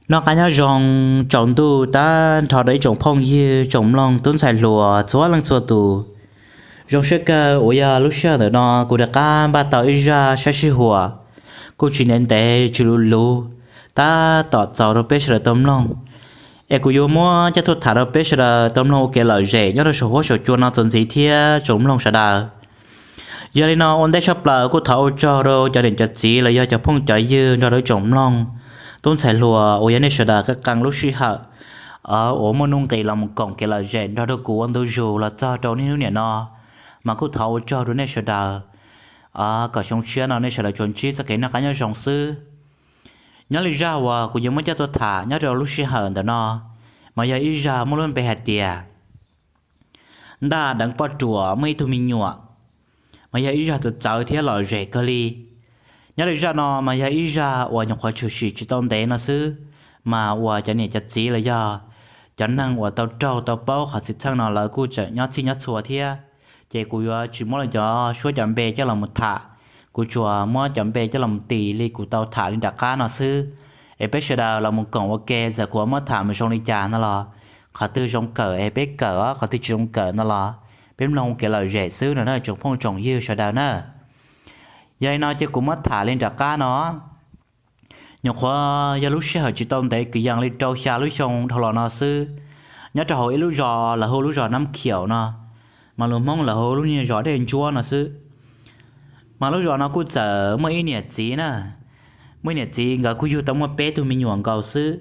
Noj qab nyob zoo tsaus ntuj tag nrho rau ib tsoom phooj ywg tsoom mloog tub ntxhais hluas txhua leej txhua tus. Zoo siab kawg uas yog lub sij hawm ntawm no kuv rov qab npaj tau ib zaj sab sij huam kuj tsis ntev ntev tsis luv luv tab tom txaus rau peb sawv daws tau mloog, es kuv yuav muab coj tuaj tham rau peb sawv daws tau mloog ua kev lom zem nyob rau saum huab saum cua no txuas ntxiv thiab tsoom mloog sawv daws. Yog li no ua ntej tshaj plaws kuj thov ua tsaug rau cov niam cov txiv los yog cov phooj cov ywg nrog rau ib tsoom mloog tub ntxhais hluas uas yog nej sawv daws qee qee lub sij hawm uas muaj nuj nqis los mus koom kev lom zem nrog rau kuv ua ntu zus los txog rau niaj hnub niam no, mas kuj thov ua tsaug rau nej sawv daws. Kom xyoo tshiab no nej sawv daws tsuas ntsib txoj kev noj qab nyob zoo xwb. Nyob li zaj uas kuv yuav muab coj tuaj tham nyob rau lub sij hawm ntawm no, mas yog ib zaj muaj lub npe hais tias Ntaj Deev Poj Ruam Muaj Ib Tug Me Nyuam, mas yog ib zaj txawv txawv thiab lom zem kawg li. Nyob li zaj no mas yog ib zaj uas nyuam qhuav tshwm sim tsis tau ntev no xwb, mas uas cov niam cov txiv los yog cov neeg uas tau raug tau paub qhov xwm txheej no lawv kuj tseem nyob txhij nyob txhua thiab. Ces kuv yuav tsis muab lawv cov suab cov npe coj los mus tham, kuv tsuas muab cov npe coj los mus tis li kuv tau tham li nram qab no xwb. Es peb sawv daws los mus koom ua ke, txawm kuv muab tham mus zoo li cas no los, qhov twg zoo kawm es peb kawm os, qhov twg tsis zoo kawm no los peb mloog kev lom zem xwb no na tsoom phooj tsoom ywg sawv daws na. Yog li no ces kuv muab tham li nram qab no. Nyuam qhuav yog lub sij hawm tsis tau ntev kwv yees li rau xya lub xyoo dhau los no xwb, nyob rau hauv ib lub zos lawv hu lub zos Nab Khiaum no, mas lus Hmoob lawv hu lub niag zos Dej Ntsuab no xwb. Mas lub zos no kuj txawm muaj ib niam txiv na, muaj ib niam txiv nkawd kuj yug tau muaj peb tug me nyuam nkaus xwb,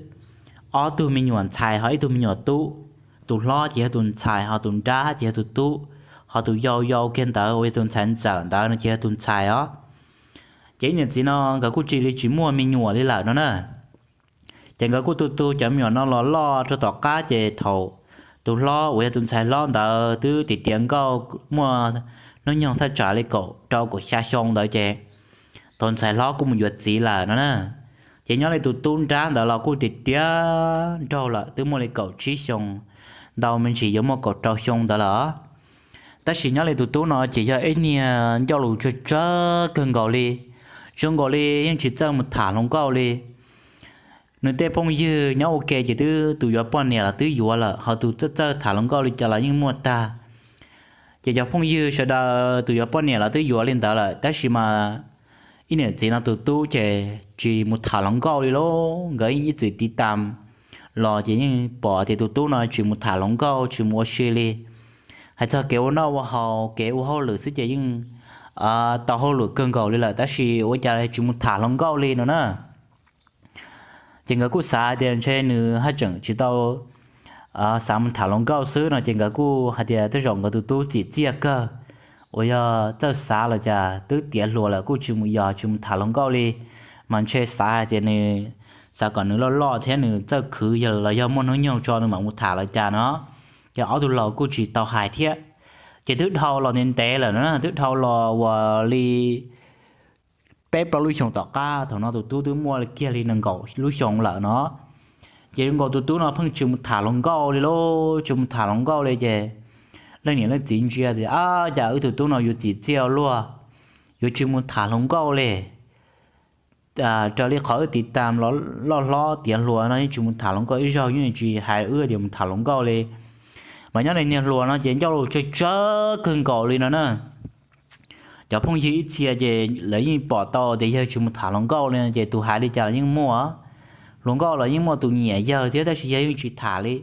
ob tug me nyuam ntxhais ho ib tug me nyuam tub. Tus hlob ces yog tus ntxhais ho tus nrab ces yog tus tub, ho tus yau yau kiag ntawd uas yog tus ntxhais ntxawm ntawd no ces yog tus ntxhais os. Ces ib niam txiv no nkawd kuj cia li tsis muaj me nyuam li lawm no na. Ces nkawd kuj tu tu cov me nyuam no los loj rau tom qab ces thaum tus hlob uas yog tus ntxhais hlob ntawd twb tiav tiav nkauj muaj hnub nyoog thaj tsam li kaum rau kaum xya xyoo ntawd ces tus ntxhais hlob kuj mus yuav txiv lawm no na. Ces nyob li tus tub nrab ntawd los kuj tiav tiav nraug lawm twb muaj li kaum tsib xyoo, ntau me ntsis yuav muaj kaum rau xyoo ntawd lawm. Tab sis nyob li tus tub no ces yog ib niag ncauj lus tsawg tsawg kawg nkaus li, zoo nkaus li yeej tsis txawj mus tham hluas nkauj li. Nws tej phooj ywg nyob ua ke ces twb tus yuav poj niam los twb yuav lawm, ho tus txawj txawj tham hluas nkauj li cas los yeej muaj tag. Ces cov phooj ywg sawv daws tus yuav poj niam los twb yuav li ntawd lawm, tab sis mas ib niam txiv no tus tub ces tsis mus tham hluas nkauj li lauj. Nkawd yeej ib txwm tiv tam los ces yeej pom tias tus tub no tsis mus tham hluas nkauj tsis mus ua si li. Hais txog kev ua noj ua haus kev ua hauj lwm xwb ces yeej tau hauj lwm kawg nkaus li lawm, tab sis ua cas tsis mus tham hluas nkauj li no na. Ces nkawd kuj xav hais tias ntshe nws haj tseem tsis tau xav mus tham hluas nkauj xwb no ces nkawd kuj hais tias tej zaum nkawd tus tub txim txiaj kawg uas yog txawj xav los cas twb tiav hluas lawm kuj tsis mus yos tsis mus tham hluas nkauj li. Mas ntshe xav hais tias nws xav kom nws loj loj thiab nws txawj khwv los yog muaj hnub nyoog tso nws mam mus tham los cas no. Ces ob tug laus kuj tsis tau hais thiab. Ces twb dhau los ntev ntev lawm no, twb dhau los uas li peb plaub lub xyoos tom qab, thaum no tus tub twb muaj kiag li nees nkaum lub xyoos lawm no. Ces zoo nkaus tus tub no pheej tsis mus tham hluas nkauj li lauj, tsis mus tham hluas nkauj li ces leej niam leej txiv ntsia tias, Ab, cas wb tus tub no yuav txim txiaj ua luaj, yuav tsis mus tham hluas nkauj li. Raws li qhov wb tiv tam los loj hlob tiav hluas no yeej tsis mus tham hluas nkauj, ib zaug yeej tsis hais wb tias mus tham hluas nkauj li. Mas nyob li niag hluas no ces ncauj lus tsawg tsawg kawg nkaus li no na. Cov phooj ywg ib txhia ces lawv yeej pom tau tias yawg tsis mus tham hluas nkauj li no ces tus hais li cas los yeej muaj. Hluas nkauj los yeej muaj tus nyiam yawg thiab tab sis yawg yeej tsis tham li.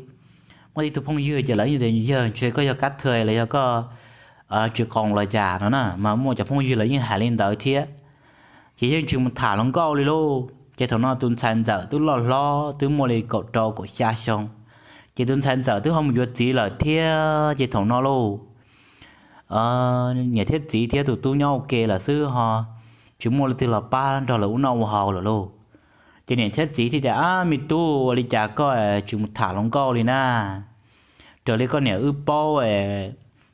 Muaj ib tug phooj ywg ces lawv yeej tias, Yawg, ntshe koj yog kab thawj los yog koj tsis qoos los cas no na, mas muaj cov phooj ywg lawv yeej hais li ntawd thiab. Ces yeej tsis mus tham hluas nkauj li lauj. Ces thaum no tus ntxhais ntxawm twb loj hlob twb muaj li kaum rau kaum xya xyoo, ces tus ntxhais ntxawm twb ho mus yuav txiv lawm thiab. Ces thaum no lauj, niam thiab txiv thiab tus tub nyob ua ke lawm xwb ho tsis muaj leej twg los pab nrog lawv ua noj ua haus lawm lauj. Ces niam thiab txiv thiaj tias, Ab, me tub, ua li cas koj tsis mus tham hluas nkauj li na? Raws li koj niam wb paub,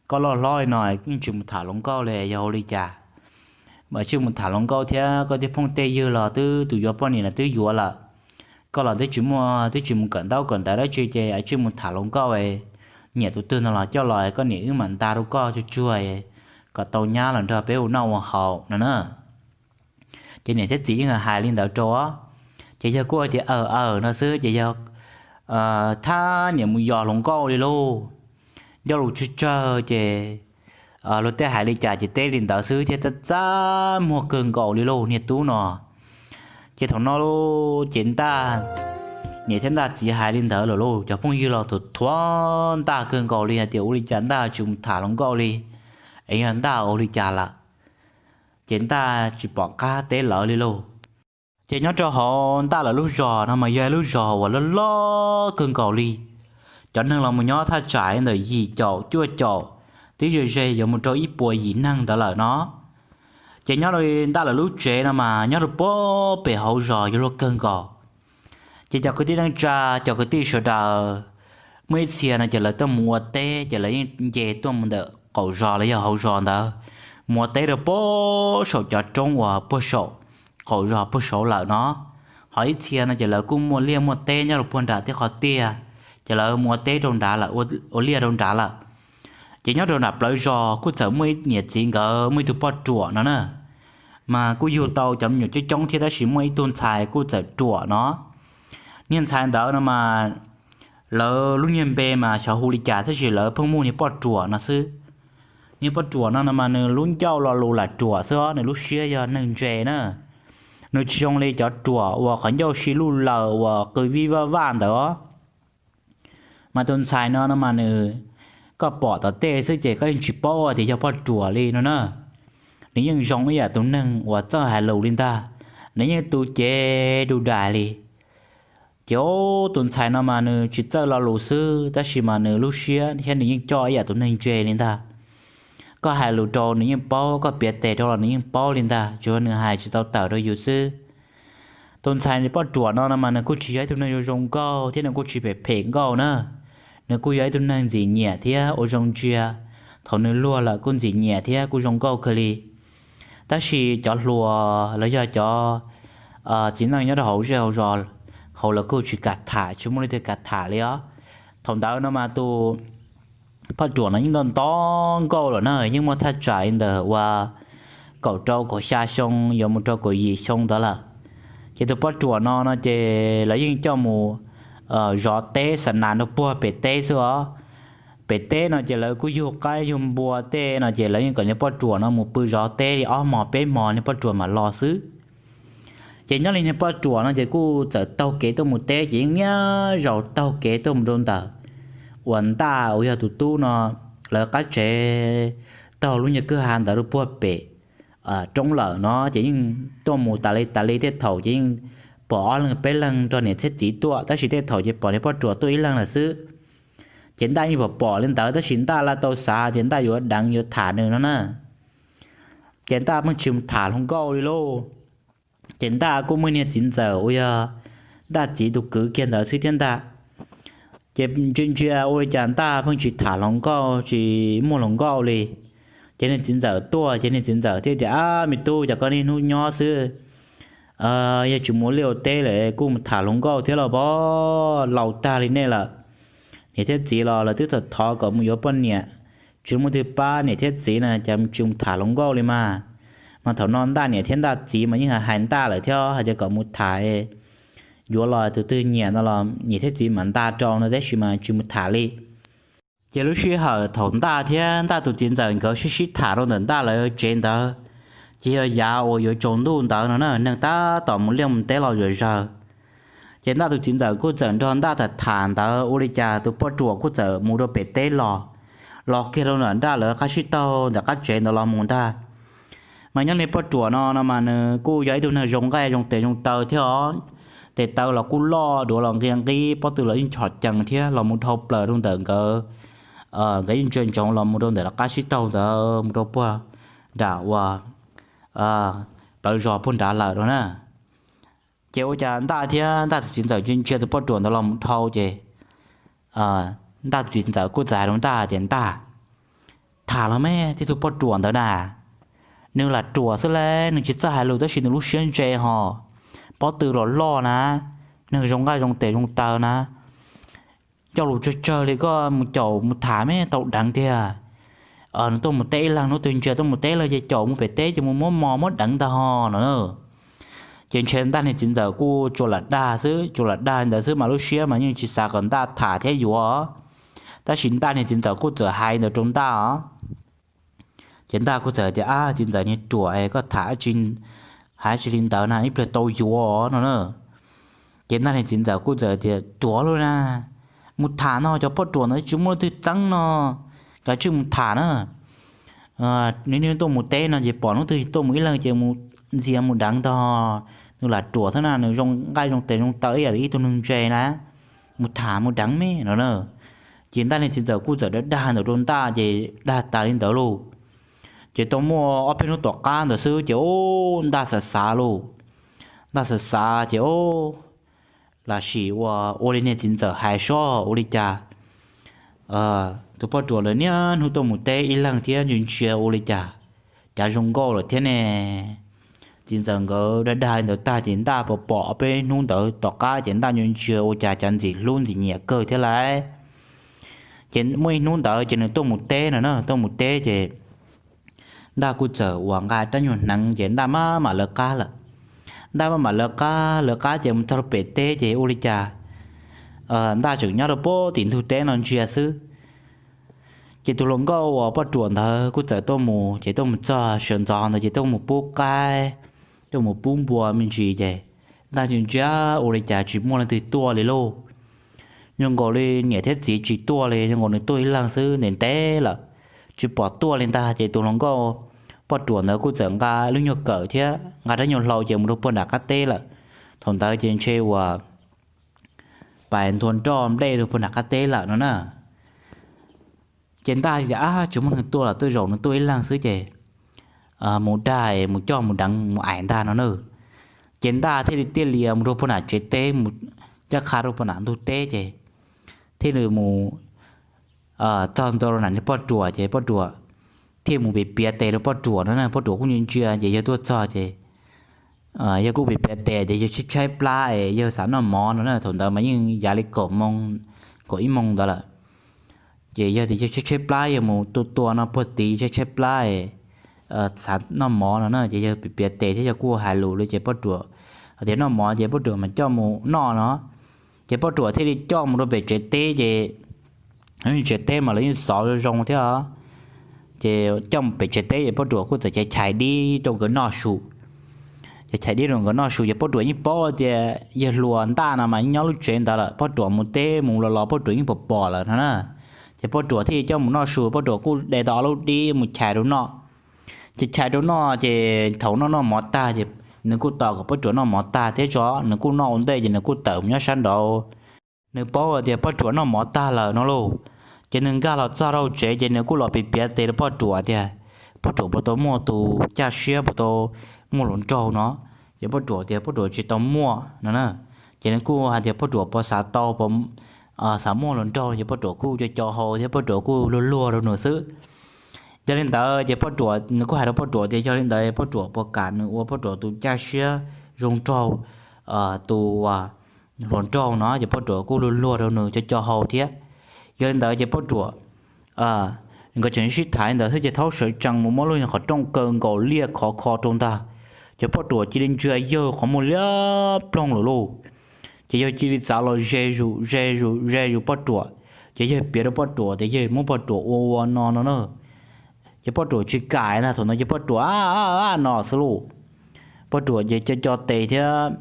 koj loj hlob li no yeej tsis mus tham hluas nkauj li, yog ua li cas mas tsis mus tham hluas nkauj thiab? Koj tej phooj tej ywg los twb tus yuav poj niam los twb yuav lawm, koj los twb tsis muaj, twb tsis mus kawm ntaub kawm ntawv dab tsi ces tsis mus tham hluas nkauj. Nyiam tus twg no los coj los, koj niam wb mam nta rau koj tsuag tsuag kom tau nyab los nrog peb ua noj ua haus no na. Ces niam thiab txiv yeej hais li ntawd rau Ces yawg kuj hais tias aws aws no xwb ces yawg thab niam mus yos hluas nkauj li lauj. Ncauj lus tsawg tsawg ces luag tej hais li cas ces teb li ntawd xwb thiab txaj txaj muag kawg nkaus li lauj niag tub no. Ces thaum no ces Ntaj niam thiab Ntaj txiv hais li ntawd lawm lauj, cov phooj ywg los thuam thuam Ntaj kawg nkaus li hais tias ua li cas Ntaj tsis mus tham hluas nkauj li, es yog Ntaj ua li cas lawm. Ces Ntaj tsis pom qab teb lawv li lauj. Ces nyob rau hauv Ntaj lawv lub zos no mas yog ib lub zos uas loj loj kawg nkaus li. Cov neeg los mus nyob thaj tsam ntawm yim caum cuaj caum, twb ze ze yuav mus rau ib puas yim neeg ntawd lawm no. Ces nyob rau Ntaj lawv lub tsev no mas nyob rau puag pem hauv zos yuav luag kawg nkaus. Ces cov kwv tij neej tsa, cov kwv tij sawv daws, muaj ib txhia no ces lawv tuaj mus ua teb ces lawv yeej nce tuaj mus ntawm qaum zos los yog hauv zos ntawd, mus ua teb rau puag saum cov roob uas puag saum qaum zos puag saud lawm no. Ho ib txhia no ces lawv kuj muaj liaj muaj teb nyob rau puag nram tej qhov tiag, ces lawv mus ua teb rau nrad lawm, ua liaj rau nrad lawm. Ces nyob rau nram plawv zos kuj txawm muaj ib niam txiv nkawd muaj ib tug poj ruam no na, mas kuj yug tau cov me nyuam coob coob thiab tab sis muaj ib tug ntxhais kuj txawm ruam no. Niag ntxhais ntawd no mas lawv lub niag npe mas xyov hu li cas tab sis lawv pheej muaj niag poj ruam no xwb. Niag poj ruam no no mas nws lub ncauj lo lus lam ruam xwb os, nws lub siab yog neeg ntse na. Nws tsis zoo li cov ruam uas qhov ncauj si luj laws uas qw vij vaj vaj ntawd os. Mas tus ntxhais no no mas nws, koj pom tom tej xwb ces koj yeej tsis paub tias yog poj ruam li no na. Nws yeej zoo ib yam tus neeg uas txawj hais lus li ntag, nws yeej tu cev du dais li. Ces tus ntxhais no mas nws tsis txawj lo lus xwb tab sis mas nws lub siab thiab nws yeej coj ib yam tus neeg ntse li ntag. Koj hais lus rau nws yeej paub, koj piav tes rau los nws yeej paub li ntag, tsuas yog nws hais tsis tau tawm rau yus xwb. Tus ntxhais poj ruam no no mas nws kuj tsis yog ib tug neeg zoo zoo nkauj thiab nws kuj tsis phem phem nkauj na. Nws kuj yog ib tug neeg ntxim nyiam thiab ua zoo ntsia, thaum nws luag lawm kuj ntxim nyiam thiab kuj zoo nkauj kawg li. Tab sis cov hluas los yog cov txiv neej nyob rau hauv zej hauv zos hauv lawv kuj tsis kam tham, tsis muaj leej twg kam tham li os. Thaum ntawd no mas tus poj ruam no yeej nto nto nkauj lawm na, yeej muaj thaj tsam li ntawm uas kaum rau kaum xya xyoo yuav mus rau kaum yim xyoo ntawd lawm. Ces tus poj ruam no no ces lawv yeej coj mus zov teb xa nas rau puag pem teb xwb os. Pem teb no ces lawv kuj yug qaib yug npua tej no ces lawv yeej kom niag poj ruam no mus pw zov teb li ob hmos peb hmos niag poj ruam mam los xwb. Ces nyob li niag poj ruam no ces kuj txawm taug kev tuaj mus teb ces yeej niaj zaus taug kev tuaj mus rau ntawm uas Ntaj uas yog tus tub no lawv qab tsev, taug lub nyuag kwj ha ntawd rau puag pem roob lawm no ces yeej tuaj mus tas li tas li tej thaum ces yeej pom ob leeg peb leeg nrog niam thiab txiv tuaj tab sis tej thaum ces pom niag poj ruam tuaj ib leeg lawm xwb. Ces Ntaj yeej pom pom li ntawd tab sis Ntaj laj tau xav tias Ntaj yuav deev yuav tham nws no na. Ces Ntaj pheej tsis mus tham hluas nkauj li lauj. Ces Ntaj kuj muaj niag txiv ntxawm uas yog Ntaj txiv tus kwv kiag ntawd xwb thiab ntag. Ces ntsia ntsia ua li cas Ntaj pheej tsis tham hluas nkauj tsis muaj hluas nkauj li. Ces niag txiv ntxawm tuaj ces niag txiv ntxawm thiaj tias, Ab me tub, cas koj niaj hnub nyob xwb, yog tsis mus ua liaj ua teb lawm kuj mus tham hluas nkauj thiab los pov laus tag li nej lawm. Niam thiab txiv los lawv twb tau thov kom mus yuav poj niam, tsis muaj twg pab niam thiab txiv na cas tsis mus tham hluas nkauj li mas. Mas thaum no Ntaj niam thiab Ntaj txiv mas yeej hais Ntaj lawm thiab hais tias kom mus tham, yuav los tus twg nyiam no los niam thiab txiv mam nta rau no tab sis mas tsis mus tham li. Ces lub sij hawm thaum Ntaj thiab Ntaj tus txiv ntxawm nkawd sib sib tham rau ntawm Ntaj lawv tsev ntawd, ces yog yav uas yuav tsaus ntuj ntawd no na, neeg tab tom mus liaj mus teb los zom zaws. Ces Ntaj tus txiv ntxawm kuj txawm nrog Ntaj tham tham ntawd ua li cas tus poj ruam kuj txawm mus rau pem teb los, los kiag rau ntawm Ntaj lawv qab sib taug ntawm qab tsev ntawd los mus ntag. Mas nyob niag poj ruam no no mas nws kuj yog ib tug neeg zoo nqaij zoo tes zoo taw thiab os. Tes taw los kuj loj, duav los nqia nqib, pob tw los yeej chom cees thiab los mus dhau plaws rau ntawm nkawd, nkawd yeej ntsia ntsoov los mus rau ntawm lawv qab sib taug ntawd mus rau puag nram uas plawv zos puag nrad lawm no na. Ces ua cas Ntaj thiab Ntaj tus txiv ntxawm ntsia ntsia tus poj ruam ntawd los mus dhau ces Ntaj tus txiv ntxawm kuj txawm hais rau Ntaj tias, Ntaj, tham los me thiab tus poj ruam ntawd na, nws lam ruam xwb las, nws tsis txawj hais lus tab sis nws lub siab ntse hos, pob tw los loj na, neeg zoo nqaij zoo tes zoo taw na, ncauj lus tsawg tsawg li, koj mus caum mus tham me tau deev tiag. Nws tuaj mus teb ib leeg, hnub twg ntsia tuaj mus teb ib leeg ces caum mus pem teb ces mus muab mos muab deev ntag hos no. Ces ntshe Ntaj niag txiv ntxawm kuj tsuas lam dag xwb, tsuas lam dag li ntawd xwb mas lub siab mas yeej tsis xav kom Ntaj tham thiab yuav. Tab sis Ntaj niag txiv ntxawm kuj txawm hais ntawd rau Ntaj os. Ces Ntaj kuj txawm tias, Ab, txiv ntxawm niag ruam, koj tham tsis, hais tsis li ntawd na, ib pliag tau yuav no na. Ces Ntaj niag txiv ntxawm kuj txawm tias, Ruam lawm na, mus tham no, cov poj ruam ntawd tsis muaj leej twg txeeb no, kav tsij mus tham na. Nws tuaj mus teb no ces pom hnub twg tuaj mus ib leeg ces mus ntxias mus deev ntag. Nws lam ruam xwb na, nws zoo nqaij zoo tes zoo taw ib yam li ib tug neeg ntse na, mus tham mus deev me no na. Ces Ntaj niag txiv ntxawm kuj txawm dag dag ntawd rau Ntaj ces dag tas li ntawd lauj. Ces tau muaj ob peb hnub tom qab ntawd xwb ces ub, Ntaj xav xav lauj. Ntaj xav xav ces ub, lam sim ua, ua li niag txiv ntxawm hais seb ua li cas. Tus poj ruam ntawd niaj hnub tuaj mus teb ib leeg thiab ntsia ntsia ua li cas, cas zoo nkauj lawm thiab ne. Txiv ntxawm nkawd dag dag li ntawd tag ces Ntaj pom pom ob peb hnub ntawd tom qab ces Ntaj ntsia ntsia ua cas cas ntxim hlub ntxim nyiam kawg thiab lauj. Ces muaj ib hnub ntawd ces nws tuaj mus teb no na, tuaj mus teb ces Ntaj kuj txawm uas nqa rab nyuag hneev ces Ntaj maj mam lawv qab lawm. Ntaj maj mam lawv qab lawv qab ces mus txog rau pem teb ces ua li cas Ntaj tseem nyob rau puag tim ntug teb no ntsia xwb. Ces tus hluas nkauj uas poj ruam ntawd kuj txawm tuaj mus, ces tuaj mus txog sawv ntxov ntawd ces tuaj mus pub qaib, tuaj mus pub npua me ntsis ces Ntaj ntsia ntsia ua li cas tsis muaj leej twg tuaj li lauj. Zoo nkaus li niam thiab txiv tsis tuaj li, zoo nkaus nws tuaj ib leeg xwb ntev ntev lawm, tsis pom tuaj li ntag. Ces tus hluas nkauj poj ruam ntawd kuj txawm nqa lub nyuag kawm thiab nqa rab nyuag hlau ces mus rau puag nram qab teb lawm. Thaum ntawd ces ntshe uas pais nthua nroj nplej rau puag nram qab teb lawm no na. Ces Ntaj tias, Ab, tsis muaj neeg tuaj los twb zaum nws tuaj ib leeg xwb ces mus dag mus coj mus deev mus aim ntag no na. Ces Ntaj thiaj li tiaj lias mus rau puag nram tsev teb, mus caj qha rau puag nram ntug teb ces thiaj li mus txog ntua rau nram niag poj ruam ces poj ruam thiaj mus piav piav tes rau poj ruam no na. Poj ruam kuj ntsia ntsia ces yawg tuaj txog ces yawg kuj piav piav tes ces yawg tshaib tshaib plab es yawg xav noj mov no na. Thaum ntawd mas yeej yav li kaum moo, kaum ib moo ntawd lawm. Ces yawg tias yawg tshaib tshaib plab, yawg mus tua tua no puag tid tshaib tshaib plab, xav noj mov no na. Ces yawg piav piav tes thiab yawg kuj hais lus li ces poj ruam hais tias noj mov ces poj ruam mas coj mus noj no. Ces poj ruam thiaj li coj mus rau pem tsev teb ces tsev teb mas lawv yeej xov zoo zoo thiab. Ces coj mus pem tsev teb ces poj ruam kuj txawm chais chais dib rau nkawd noj su. Ces chais dib rau nkawd noj su ces poj ruam yeej paub tias yawg hluas Ntaj no mas nyob lub tsev ntawd lawm, poj ruam mus teb mus los los poj ruam yeej pom pom lawm no na. Ces poj ruam thiaj coj mus noj su, poj ruam kuj de tau ob lub dib mus chais rau noj. Ces chais rau noj ces thaum noj noj mov tag ces nws kuj tos kom poj ruam noj mov tag thiab tso, nws kuj noj ua ntej ces nws kuj tawm mus nyob sab nraud. Nws paub tias poj ruam noj mov tag lawm no lauj. Ces nws nkag los txog rau tsev ces nws kuj los piav piav tes rau poj ruam tias poj ruam puas tau muaj tus caj siab puas tau muaj hluas nraug no. Ces poj ruam tias poj ruam tsis tau muaj no na. Ces nws kuj hais tias poj ruam puas xav tau, xav muaj hluas nraug, ces poj ruam kuj co co hau thiab poj ruam kuj luag luag rau nws xwb. Yog li ntawd ces poj ruam, nws kuj hais rau poj ruam tias yog li ntawd poj ruam puas kam nws ua poj ruam tus caj siab zoo nraug, tus hluas nraug no, ces poj ruam kuj luag luag rau nws co co hau thiab. Yog li ntawd ces poj ruam, nkawd tseem sib tham li ntawd thiab ces thaub sawv tsees mus muab lub qhov rooj kaw nkaus liaj khov kho rau ntag. Ces poj ruam cia li ntsia yawg qhov muag liab ploog lawm lauj. Ces yawg cia li txav los ze zus ze zus ze zus poj ruam. Ces yawg piav rau poj ruam tias yawg muab poj ruam ua ua no no na. Ces poj ruam tsis kam ntag, thaum no ces poj ruam a no xwb lauj. Poj ruam ces co co tes thiab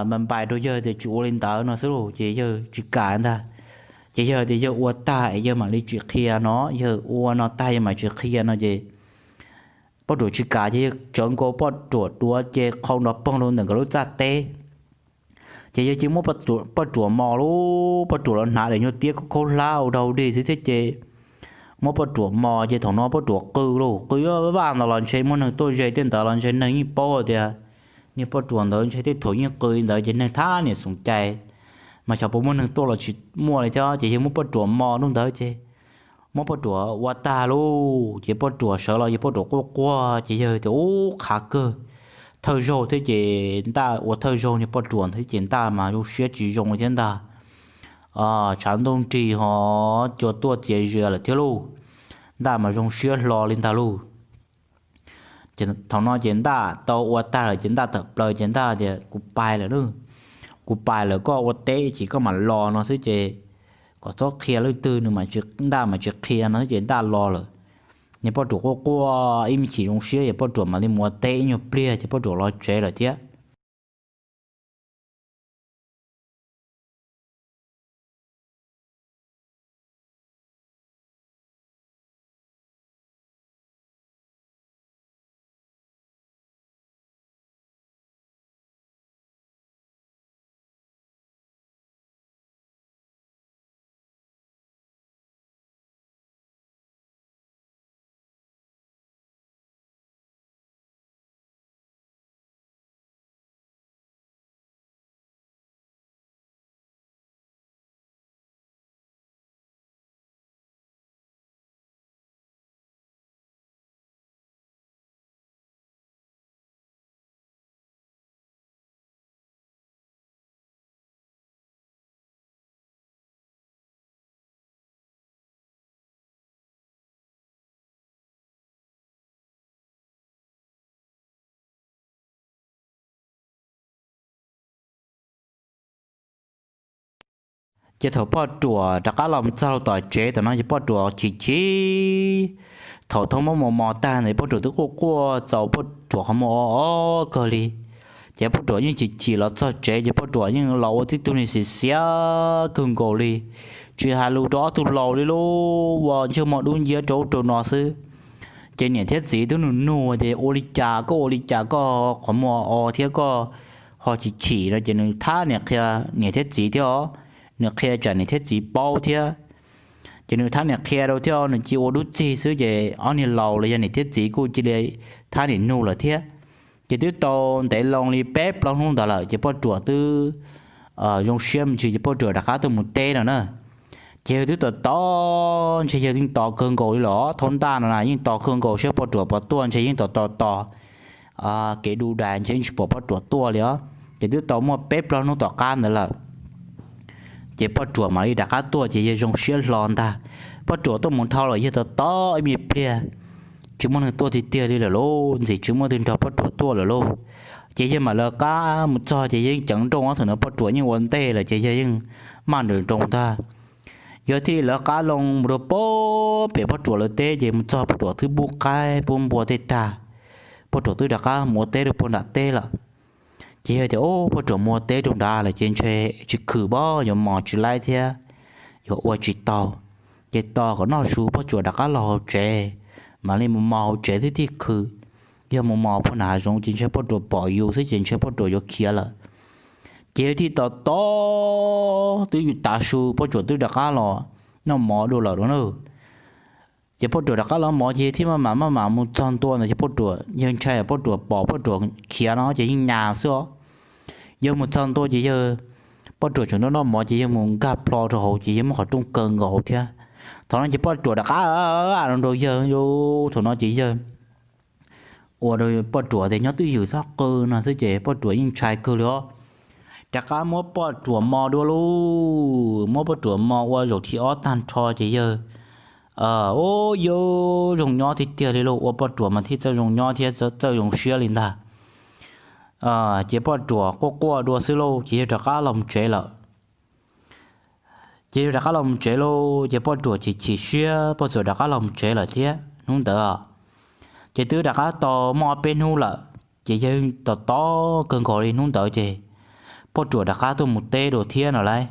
npais npais rau yawg tias tsis ua li ntawd no xwb lauj, ces yawg tsis kam ntag. Ces yawg tias yawg ua tag es yawg mam li tsis qhia no, yawg ua no tag yawg mam tsis qhia no ces poj ruam tsis kam ces yawg tsawv nkaus poj ruam duav ces qhau nrov poog rau ntawm nkawd lub txaj teb. Ces yawg cia muab poj ruam mos lauj, poj ruam los hnav daim nyuag tiab khaub khaub hlab ua dau dig xwb thiab ces muab poj ruam mos ces thaum no poj ruam qw lauj, qw vaj vaj ntawd los ntshe muaj neeg tuaj ze tej ntawd los ntshe neeg yeej paub tias niag poj ruam ntawd ntshe tej thaum yeej qw li ntawd ces neeg thab niam xoom cai, mas xyov puas muaj neeg tuaj los tsis muaj li thiab. Ces yawg muab poj ruam mos rau ntawd ces muab poj ruam ua tag lauj, ces poj ruam sawv los ces poj ruam quaj quaj ces yawg tias ub, qhav kawg, thawj zaug thiab ces Ntaj ua thawj zaug niag poj ruam ntawd ces Ntaj mas zoo siab tsis zoo li thiab ntag. Tshav ntuj nrig ho cua tuaj txias zias lawm thiab lauj. Ntaj mas zoo siab hlo li ntag lauj. Thaum no ces Ntaj tau ua tag lawm ces Ntaj tawm plaws ces Ntaj tias, Kuv pais lawm lauj, kuv pais lawm, koj ua teb ces koj mam los no xwb ces kom txhob qhia leej twg, nws mam tsis, Ntaj mam tsis qhia no xwb ces Ntaj los lawm. Ces Poj Ruam quaj quaj ib me chim zoo siab ces Poj Ruam mam li mus ua teb ib nyuag pliag ces Poj Ruam los tsev lawm thiab. Ces thaum Poj Ruam rov qab los txog tom tsev tom no ces Poj Ruam chim chim. Thaum thauj muab mos mos tag ntawd Poj Ruam twb quaj quaj txaus Poj Ruam qhov muag o o kawg li. Ces Poj Ruam yeej chim chim los txog tsev ces Poj Ruam yeej los ua tib tug niag xiav xiav kawg nkaus li, tsis hais lus rau ob tug laus li lauj, ua ntsej muag dub nciab rau ub rau no xwb. Ces niam thiab txiv twb nug nug tias, Ua li cas koj, ua li cas koj qhov muag o thiab koj ho chim chim no? Ces nws thab niam qhia niam thiab txiv thiab os, nws qhia tsam niam thiab txiv paub thiab. Ces nws thab niam qhia rau thiab, nws cia ua dub txig xwb ces ob niag laus los yog niam thiab txiv kuj cia li thab niam nug lawm thiab. Ces twb tau ntev loo li peb plaub hnub ntawd lawm ces Poj Ruam twb zoo siab me ntsis ces Poj Ruam rov qab tuaj mus teb no na. Ces yawg twb tos tos ntshe yawg yeej tos kawg nkaus li los thaum ntej no na yeej tos kawg nkaus saib Poj Ruam puas tuaj, ntshe yeej tos tos tos kev du dais ntshe yeej tsis pom Poj Ruam tuaj li os. Ces twb tau muaj peb plaub hnub tom qab ntawd lawm ces Poj Ruam mam li rov qab tuaj ces yawg zoo siab hlo ntag. Poj Ruam tuaj mus dhau los yawg tos tos ib me pliag tsis muaj neeg tuaj tiag tiag li lawm lauj, ntxim tsis muaj leej twg nrog Poj Ruam tuaj lawm lauj. Ces yawg mam lawv qab mus txog ces yawg yeej ceev nrooj, thaum ntawd Poj Ruam yeej ua ntej lawm ces yawg yeej maj nrawm nroos ntag. Yawg thiaj li lawv qab loo mus rau pem Poj Ruam lawv teb ces mus txog Poj Ruam twb pub qaib pub npua tej tag, Poj Ruam twb rov qab mus ua teb rau puag nram teb lawm. Ces yawg tias, Ub, Poj Ruam mus ua teb rau nrad lawm ces ntshe tsis khwm pab yuav mos tsis laib thiab yuav ua tsis tau. Ces tos kom noj su Poj Ruam rov qab los hauv tsev, mam li mus mos hauv tsev thiab thiaj khwm. Yog mus mos puag nram hav zoov ces ntshe Poj Ruam pom yus xwb ces ntshe Poj Ruam yuav khiav lawm. Ces yawg thiaj tos tos twb yuav tav su Poj Ruam twb rov qab los noj mov dua lawm no na. Ces Poj Ruam rov qab los mov ces yawg thiaj maj mam maj mam mus txog ntua ntawd ces Poj Ruam, yawg ntshai Poj Ruam pom Poj Ruam khiav no ces yeej nyas xwb os. Yawg mus txog ntua ces yawg, Poj Ruam tseem noj noj mov ces yawg mus nkag plho rau hauv ces yawg muab qhov rooj kaw nkaus hauv thiab. Thaum no ces Poj Ruam rov qab rau yawg, thaum no ces yawg ua rau Poj Ruam tias nyob twj ywm txhob qw no xwb ces Poj Ruam yeej ntshai kawg li os. Rov qab muab Poj Ruam mos dua lauj, muab Poj Ruam mos ua zaum thib ob tag nrho ces yawg, ub, yawg zoo nyob tiag tiag li lauj, ua Poj Ruam mas thiaj txawj zoo nyob thiab txawj zoo siab li ntag. Ces Poj Ruam quaj quaj dua xwb lauj ces yawg rov qab los mus tsev lawm. Ces yawg rov qab los mus tsev lauj ces Poj Ruam chim chim siab Poj Ruam rov qab los mus tsev lawm thiab hnub ntawd. Ces twb rov qab tau muaj ob peb hnub lawm ces yawg tos tos kawg nkaus li hnub ntawd ces Poj Ruam rov qab tuaj mus teb dua thiab no lauj.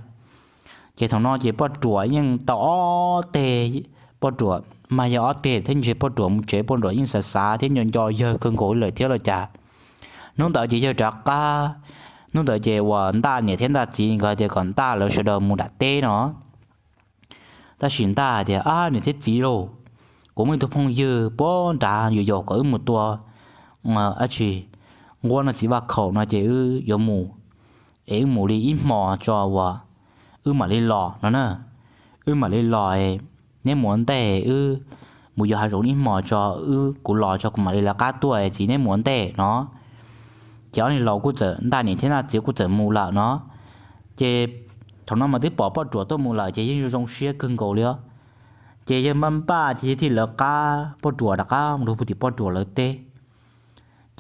Ces thaum no ces Poj Ruam yeej tau ob teg, Poj Ruam mas yog ob teg thiab ntshe Poj Ruam mus tsev Poj Ruam yeej xav xav thiab nco nco yawg kawg nkaus li lawm thiab los cas. Hnub ntawd ces yawg rov qab, hnub ntawd ces uas Ntaj niam thiab Ntaj txiv nkawd hais tias kom Ntaj lawv sawv daws mus nram teb no. Tab sis Ntaj hais tias, Ab, niam thiab txiv lauj, kuv muaj ib tug phooj ywg puag nrad yuav yaum kom wb mus tua dab tsi, nquab no txiv vaj khaum no ces wb yuav mus, es wb mus li ib hmos tso uas wb mam li los no na. Wb mam li los, neb mus ua ntej, wb mus yos hav zoov ib hmos tso, wb, kuv los tso kuv mam li lawv qab tuaj, txiv neb mus ua ntej no. Ces ob niag laus kuj txawm, Ntaj niam thiab Ntaj txiv kuj txawm mus lawm no. Ces thaum no mas twb pom Poj Ruam tuaj mus lawm ces yawg zoo zoo siab kawg nkaus li os. Ces yawg npaj npaj ces yawg thiaj lawv qab Poj Ruam rov qab mus rau puag tim Poj Ruam lawv teb.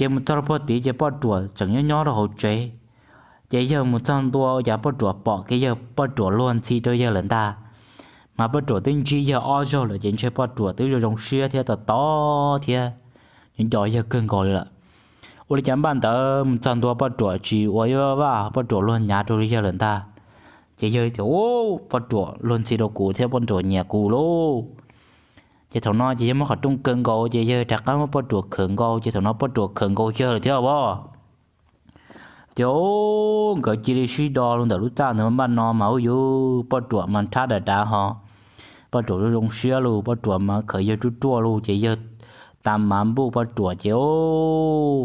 Ces mus txog rau pem tid ces poj ruam tseem nyob nyob rau hauv tsev. Ces yawg mus txog ntua ua cas poj ruam pom kev yawg, poj ruam luag ntxhi rau yawg lawm ntag. Mas poj ruam twb ntsib yawg ob zaug lawm ces ntshe poj ruam twb zoo zoo siab thiab tos tos thiab nco yawg kawg nkaus li lawm. Ua li cas npaj ntawd mus txog ntua poj ruam tsis ua vaj, poj ruam luag nyav rau yawg lawm ntag. Ces yawg tias, Ub, poj ruam luag ntxhi rau kuv thiab poj ruam nyiam kuv lauj. Ces thaum no ces yawg muab qhov rooj kaw nkaus ces yawg rov qab muab poj ruam khawm nkaus, ces thaum no poj ruam khawm nkaus yawg lawm thiab os. Ces nkawd cia li sib do los ntawm lub txaj ntawd npaj no mas ub yuv, poj ruam mas nrhab dav dav ho, poj ruam zoo zoo siab lauj, poj ruam mas khawm yawg ruaj ruaj lauj, ces yawg tas mas npuj poj ruam ces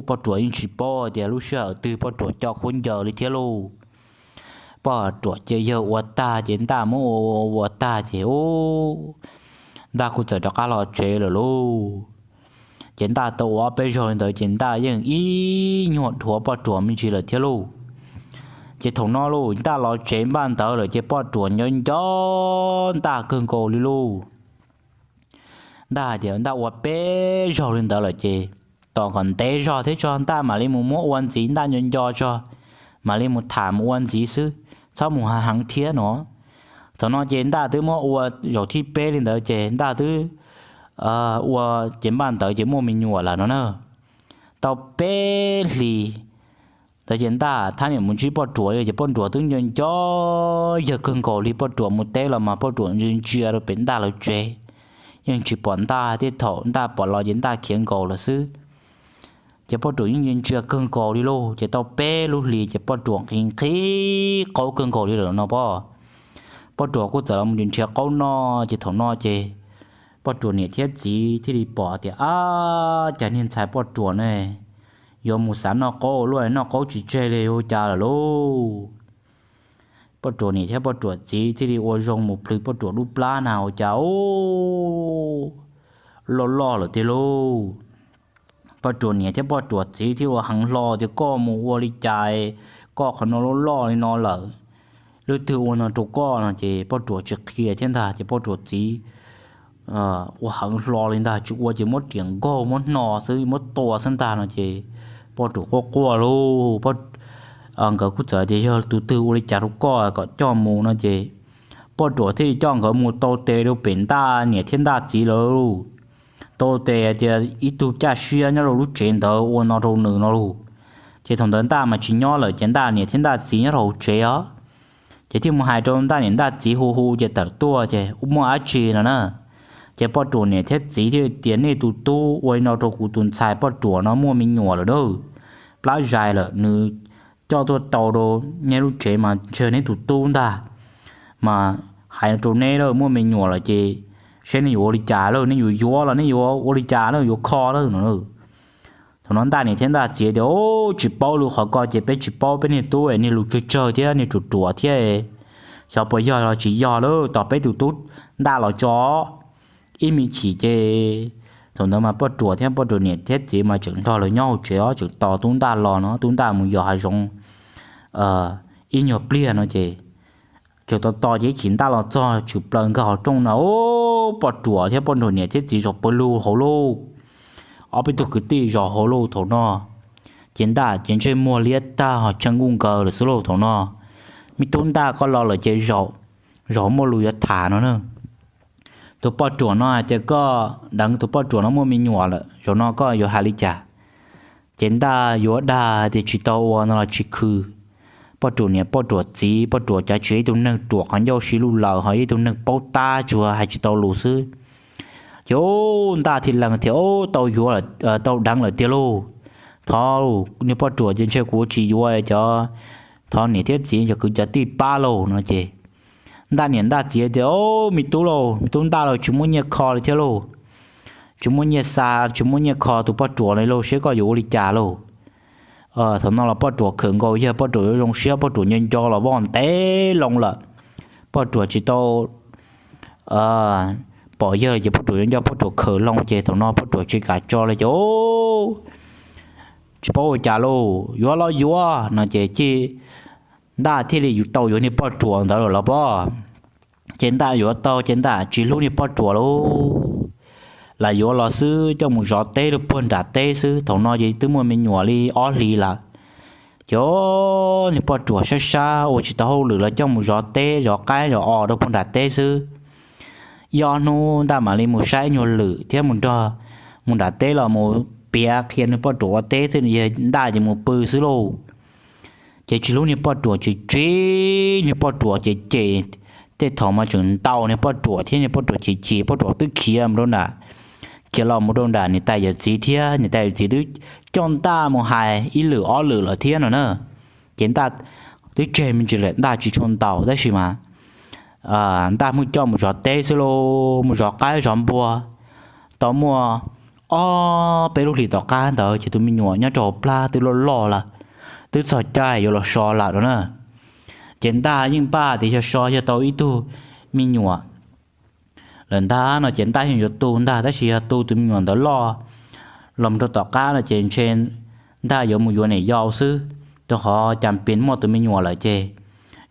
poj ruam yeej tsis paub tias lub sij hawm twg poj ruam co khaub ncaws li thiab lauj. Poj ruam ces yawg ua tag ces ntaj muab ua ua tag ces ub, ntaj kuj txawm rov qab los tsev lawm lauj. Ces ntaj tau ua ob peb zaug li ntawd ces ntaj yeej ib nyuag dhuav poj ruam me ntsis lawm thiab lauj. Ces thaum no lauj, ntaj los tsev npaj ntawd lawm ces poj ruam nco nco ntaj kawg nkaus li lauj. Ntaj hais tias ntaj ua peb zaug li ntawd lawm ces tos kom ntev zog thiab tso ntaj mam li mus muab ua ntxiv, ntaj nco nco tso mam li mus tham mus ua ntxiv xwb, txhob mus hav heev thiab no. Thaum no ces ntaj twb muab ua zaum thib peb li ntawd ces ntaj twb ua, ces npaj ntawd ces muaj me nyuam lawm no na. Tau peb hlis ntawd ces ntaj thab niam mus ntsib poj ruam li ces poj ruam twb nco nco yawg kawg nkaus li, poj ruam mus teb los mas poj ruam ntsia ntsia rau pem ntaj lawv tsev, yeej tsis pom ntaj, tej thaum ntaj pom los ces ntaj khiav nkaus lawm xwb. Ces poj ruam yeej ntsia ntsia kawg nkaus li lauj, ces tau peb lub hlis ces poj ruam nqhis nqhis qaub kawg nkaus li lawm no pob. Poj ruam kuj txawm los mus nrhiav qaub noj, ces thaum no ces poj ruam niam thiab txiv thiaj li pom tias, Ab, cas niag ntxhais poj ruam ne, yuav mus xav noj qaub ua luaj, noj qaub tsis tseg li ua cas lawm lauj. Poj ruam niam thiab poj ruam txiv thiaj li ua zoo mus plhws poj ruam lub plab na ua cas ub, loj loj lawm tiag lauj. Poj ruam niam thiab poj ruam txiv thiaj ua heev hlo tias, Koj mus ua li cas koj qhov no loj loj li no lawm? Leej twg ua no rau koj? No ces poj ruam tsis qhia thiab ntag, ces poj ruam txiv ua heev hlo li ntag, tsis ua ces muab riam nkaug muab hno xwb, muab tua xwb ntag no ces poj ruam quaj quaj lauj. Nkawd kuj txawm tias, Yog tus twg ua li cas rau koj kom coj mus? No ces poj ruam thiaj li coj nkawd mus tau tes rau pem ntaj niam thiab ntaj txiv lawm lauj. Tau tes tias ib tug caj siab nyob rau lub tsev ntawd ua no rau nws no lauj. Ces thaum ntawd ntaj mas tsis nyob lawm, ces ntaj niam thiab ntaj txiv nyob rau hauv tsev os. Ces thiaj mus hais rau ntaj niam ntaj txiv hu hu ces tawm tuaj ces, Ub, muaj dab tsi no na? Ces poj ruam niam thiab txiv thiaj tias, Nej tus tub ua li no rau kuv tus ntxhais poj ruam no muaj me nyuam lawm na, plab zais lawm, nws coj tuaj tau rau nej lub tsev mas ntshe neb tus tub ntag. Mas hais rau neb lawm, muaj me nyuam lawm ces seb nej yuav ua li cas lawm, nej yuav yuav los nej yuav ua li cas lawm, yuav kho lawm no. Thaum no ntaj niam thiab ntaj txiv tias, Tsis paub lus qhov ko ces peb tsis paub, peb niag tub niag lus tsawg tsawg thiab niag ruam ruam thiab, xyov puas yog los tsis yog lawm, tos peb tus tub ntaj los tso. Ib me chim ces thaum ntawd mas poj ruam thiab poj ruam niam thiab txiv mas tseem nrog lawv nyob hauv tsev os, tseem tos tub ntaj los no, tub ntaj mus yos hav zoov ib nyuag pliag no ces tseem tos tos ces ib chim ntaj los txog tshwm plaws nkag qhov rooj no, poj ruam thiab poj ruam niam thiab txiv zaum pawg lug hauv lauj. Ob peb tug kwv tij zaum hauv lauj thaum no. Ces ntaj ces ntsej muag liab tag ho tsheej nkuj nkaws lawm xwb lauj thaum no. Me tub ntaj, koj los lawm ces zaum, zaum muaj lus yuav tham no na. Tus poj ruam no hais tias, Koj deev tus poj ruam no muaj me nyuam lawm, zaum no koj yuav hais li cas? Ces ntaj yuav dag tias tsis tau ua no los tsis khw. Poj ruam niam poj ruam txiv, poj ruam cav tsis ib tug neeg ruam qhov ncauj si luj laws ho ib tug neeg paub tab tsuas hais tsis tau lus xwb. Ces ub, ntaj thiaj lees tias, Ub, tau yuav, tau deev lawm tiag lauj. Thov niag poj ruam ces ntshe kuv tsis yuav, cov, thov niam thiab txiv cov kwv cov tij pab lauj no ces ntaj niam ntaj txiv tias, Ub, me tub lauj, me tub ntaj lauj, tsis muaj nyiaj kho li thiab lauj. Tsis muaj nyiaj xa, tsis muaj nyiaj kho tus poj ruam li lauj, seb koj yuav ua li cas lauj. Thaum no los poj ruam khawm nkaus yawg, poj ruam yuav zoo siab, poj ruam nco nco los voj ntev loo lawm. Poj ruam tsis tau pom yawg ces poj ruam nco nco, poj ruam khawm loo ces thaum no poj ruam tsis kam tso li ces, Tsis paub ua cas lauj, yuav los yuav no ces cia ntaj thiaj li yuav tau yuav niag poj ruam ntawd lawm los pob. Ces ntaj yuav tau ces ntaj tsis hlub niag poj ruam lauj. lam yuav los xwb, coj mus zov teb rau puag nram teb xwb. Thaum no ces twb muaj me nyuam li ob hlis lawm. Ces niag poj ruam sab sab ua tsis tau hauj lwm los coj mus zov teb zov qaib zov os rau puag nram teb xwb. Ib ob hnub Ntaj mam li mus saib nyuag lwm thiab mus nrog, mus nram teb los mus piav qhia niag poj ruam ua teb xwb, yog Ntaj ces mus pw xwb lauj. Ces tsis hlub niag poj ruam, tsis txib niag poj ruam ces cem. Tej thaum mas tseem ntaus niag poj ruam thiab, niag poj ruam chim chim, poj ruam twb khiav mus rau nram, khiav los mus rau nram niam tais yawm txiv thiab, niam tais yawm txiv twb coj Ntaj mus hais ib lwm ob lwm lawm thiab no na. Ces Ntaj twb tseg me ntsis lawm, Ntaj tsis tshua ntaus, tab sis mas Ntaj muaj coj mus zov teb xwb lauj, mus zov qaib zov npua. Tau muaj ob peb lub hlis tom qab ntawd ces tus me nyuam nyob rau hauv plab twb loj loj lawm, twb txog caij yuav los so lawm no na. Ces Ntaj yeej npaj tias yog so yog tau ib tug me nyuam lawm ntag no ces Ntaj yeej yuav tu ntag, tab sis yog tu tus me nyuam ntawd loj los rau tom qab no ces ntshe Ntaj yuav mus yuav niam yau xwb, rau qhov cas pes muaj tus me nyuam lawm ces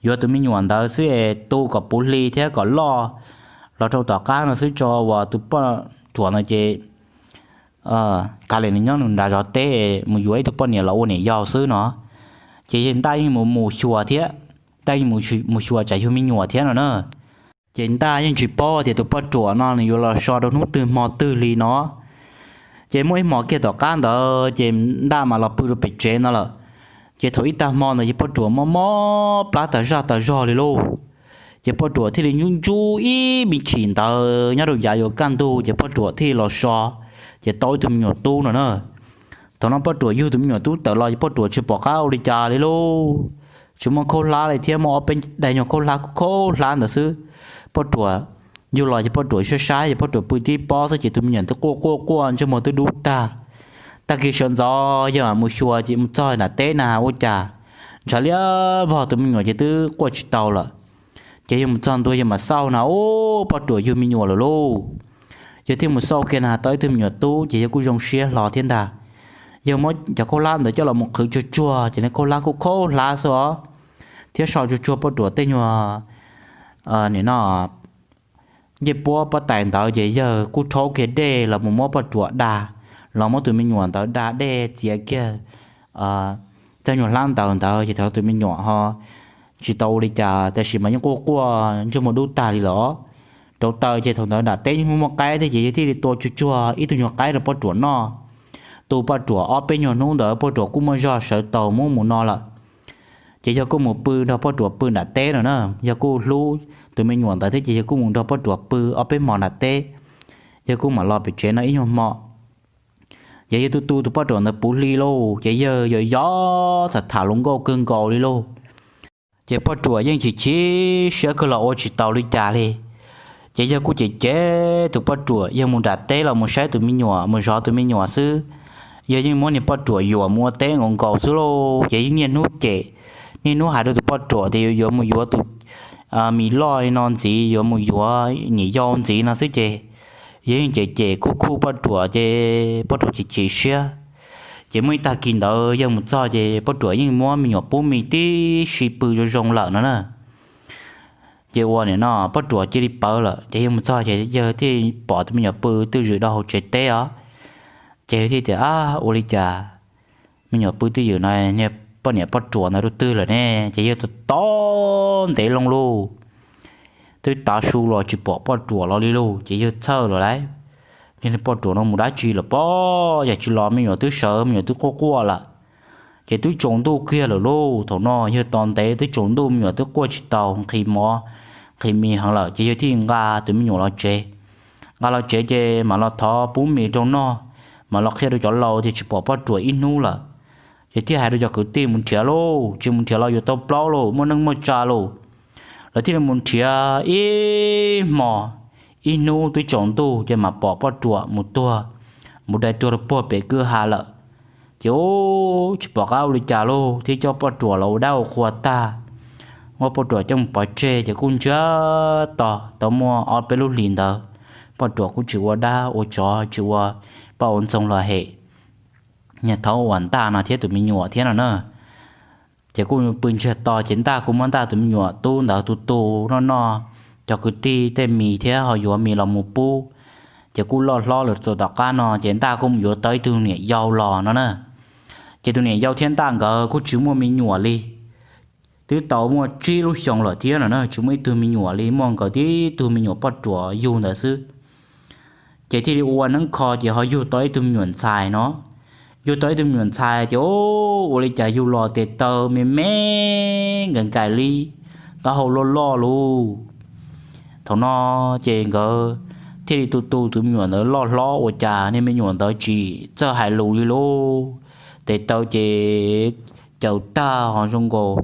yuav tus me nyuam ntawd xwb es tu kom puv hli thiab kom loj los rau tom qab no xwb tso, uas tus poj ruam no ces kav liam nws nyob nws nrad zov teb, mus yuav ib tug poj niam los ua niam yau xwb no. Ces Ntaj yeej mus mus xyuas thiab, Ntaj yeej mus xyuas tsam yug me nyuam thiab no na. Ces Ntaj yeej tsis paub tias tus poj ruam no nws yuav los so rau hnub twg hmo twg li no. Ces muaj ib hmos kiag tom qab ntawd ces Ntaj mam los pw rau pem tsev no lawm. Ces thaum ib tag hmo ntawd ces poj ruam mob mob plab tas zaj tas zog li lauj. Ces poj ruam thiaj li ntsub ntsub ib me chim ntawd nyob rau yav yuav kaj ntug ces poj ruam thiaj los so, ces tau ib tug me nyuam tub no na. Thaum no poj ruam yug tus me nyuam tub tawm los ces poj ruam tsis pom qab ua li cas li lauj. Tsis muaj khaub hlab li thiab, muaj ob peb daim nyuag khaub hlab khaub hlab ntawd xwb. Poj ruam yug los ces poj ruam saib saib ces poj ruam pw tib pob xwb ces tus me nyuam twb quaj quaj quaj ntsej muag twb dub tag. Tag kis sawv ntxov yawg mus xyuas ces mus txog nram teb na ua cas ntshav liab vog, tus me nyuam ces twb quaj tsis tau lawm. Ces yawg mus txog ntua yawg mam xauj na, ub, poj ruam yug me nyuam lawm lauj. Yawg thiaj mus xauj kiag na tau ib tug me nyuam tub ces yawg kuj zoo siab hlo thiab ntag. Yawg muab cov khaub hlab ntawd coj los mus qhwv tsuag tsuag ces niag khaub hlab kuj khaub hlab xwb os, thiab so tsuag tsuag poj ruam tej nyuag, nim no ncej puab pob tais ntawd ces yawg kuj rhaub kiag dej los mus muab poj ruam da, los muab tus me nyuam ntawd da dej txiav kiag tej nyuag hlab ntawd ntawd ces thaum tus me nyuam ho tsis tau ua li cas tab sis mas yeej quaj quaj ntsej muag dub tag li lawm. Rau taws ces thaum ntawd nram teb yeej muaj muaj qaib thiab ces yawg thiaj li tua tsuag tsuag ib tug nyuag qaib rau poj ruam noj. Tu poj ruam ob peb nyuag hnub ntawd poj ruam kuj muaj zog sawv taus muab mus no lawm. Ces yawg kuj mus pw nrog poj ruam pw nram teb no na, yawg kuj hlub tus me nyuam ntawd thiab ces yawg kuj mus nrog poj ruam pw ob peb hmos nram teb, yawg kuj mam los pem tsev no ib nyuag hmo. Ces yawg tu tu tus poj ruam ntawd puv hli lauj, ces yawg yos yos tham tham hluas nkauj kawg nkaus li lauj. Ces poj ruam yeej chim chim siab kawg los ua tsis tau li cas li. Ces yawg kuj cem cem tus poj ruam, yawg mus nram teb los mus saib tus me nyuam, mus zov tus me nyuam xwb. Yawg yeej muab niag poj ruam yuam mus ua teb nkaus nkaus xwb lauj. Ces yeej niaj hnub cem, niaj hnub hais rau tus poj ruam tias yuav yuav mus yuav tus me loj li no ntxiv, yuav mus yuav niam yau ntxiv no xwb ces yawg yeej cem cem khuj khuj poj ruam ces poj ruam chim chim siab. Ces muaj ib tag kis ntawd yawg mus txog ces poj ruam yeej muab me nyuam pub mis tib si pw zoo zoo lawm no na. Ces ua nim no poj ruam cia li pawv lawm ces yawg mus txog ces yawg thiaj pom tus me nyuam pw twj ywm rau hauv tsev teb os. Ces yawg thiaj tias, ab, ua li cas me nyuam pw twj ywm no, niag poj niam poj ruam ntawd rau twg lawm ne? Ces yawg tos tos ntev loo lauj, twb tav su los tsis pom poj ruam los li lauj. Ces yawg txhawj lawm lauj, yog niag poj ruam no mus dab tsi lawm pob, yog tsis los me nyuam twb sawv, me nyuam twb quaj quaj lawm. Ces twb tsaus ntuj kiag lawm lauj, thaum no yawg tos ntev twb tsaus ntuj, me nyuam twb quaj tsis tau, nqhis mov nqhis mis heev lawm ces yawg thiaj nqa tus me nyuam los tsev. Nqa los tsev ces mam los thov pub mis rau noj, mam los qhia rau cov laus tias tsis pom poj ruam ib hnub lawm. Ces thiaj hais rau cov kwv tij mus nrhiav lauj, tsis mus nrhiav los yuav tau plaub lauj, muaj neej muaj tsa lauj. Lawv thiaj li mus nrhiav ib hmos, ib hnub twb tsaus ntuj ces mam pom poj ruam mus tuag, mus dai tuag rau puag pem kwj ha lawm. Ces ub, tsis pom qab ua li cas lauj, thiaj coj poj ruam los ua dab ua qhua tag, muab poj ruam coj mus pov tseg ces kuj ntsiag to tau muaj ob peb lub hlis ntawd, poj ruam kuj tsis ua dab ua tsov, tsis ua poj ua ntxoog los hem niag thaub uas Ntaj no thiab tus me nyuam thiab no na. Ces kuj pw ntsiag to ces Ntaj kuj muab Ntaj tus me nyuam tub ntawd tu tu noj noj cov kwv tij tej mis thiab ho yuav mis los mus pub. Ces kuj loj hlob lawm rau tom qab no ces Ntaj kuj mus yuav tau ib tug niam yau los no na. Ces tus niam yau thiab Ntaj nkawd kuj tsis muaj me nyuam li, twb tau muaj tsib lub xyoos lawm thiab no na, tsis muaj ib tug me nyuam li, muaj nkawd tib tug me nyuam poj ruam yug ntawd xwb. Ces thiaj li ua neeb kho ces ho yug tau ib tug me nyuam ntxhais no. Yug tau ib tug me nyuam ntxhais ces ua li cas yug los tes taw me me nkais nkais li, taub hau loj loj lug. Thaum no ces nkawd thiaj li tu tu tus me nyuam ntawd loj hlob ua cas niag me nyuam ntawd tsis txawj hais lus li lauj. Tes taw ces caws tag ho zoo nkaus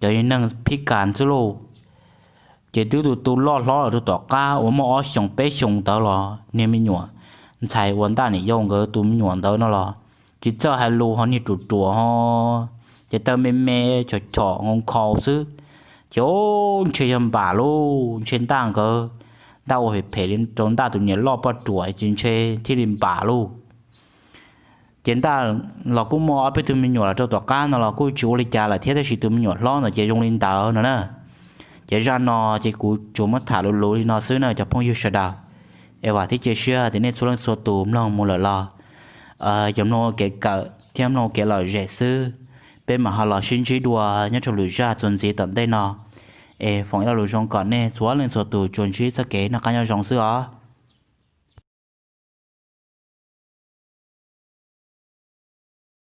cov neeg phib kas xwb lauj. Ces twb tu tu loj hlob los rau tom qab uas muaj ob xyoos peb xyoos ntawd los niag me nyuam ntxhais uas Ntaj niam yau nkawd tus me nyuam ntawd no los tsis txawj hais lus ho niag ruam ruam ho ces taw me me chom chom nkaus nkhaus xwb. Ces ntshe yog npam lauj, ntshe Ntaj nkawd, Ntaj ua phem phem li rau Ntaj tus niam loj poj ruam ces ntshe thiaj li npam lauj. Ces Ntaj los kuj muaj ob peb tug me nyuam los rau tom qab no los kuj tsis ua li cas lawm thiab, tab sis tus me nyuam hlob ntawd ces zoo li ntawd no na. Ces zaj no ces kuv tsuas muab tham luv luv li no xwb na cov phooj ywg sawv daws. Es vam thiab cia siab tias nej txhua leej txhua tus mloog mus lawm los yuav mloog ua kev kawm thiab mloog ua kev lom zem xwb. Peb mam ho los sib ntsib dua nyob rau lwm zaj txuas ntxiv tom ntej no. Es foom ib lo lus zoo kom nej txhua leej txhua tus tsuas ntsib txoj kev noj qab nyob zoo xwb os.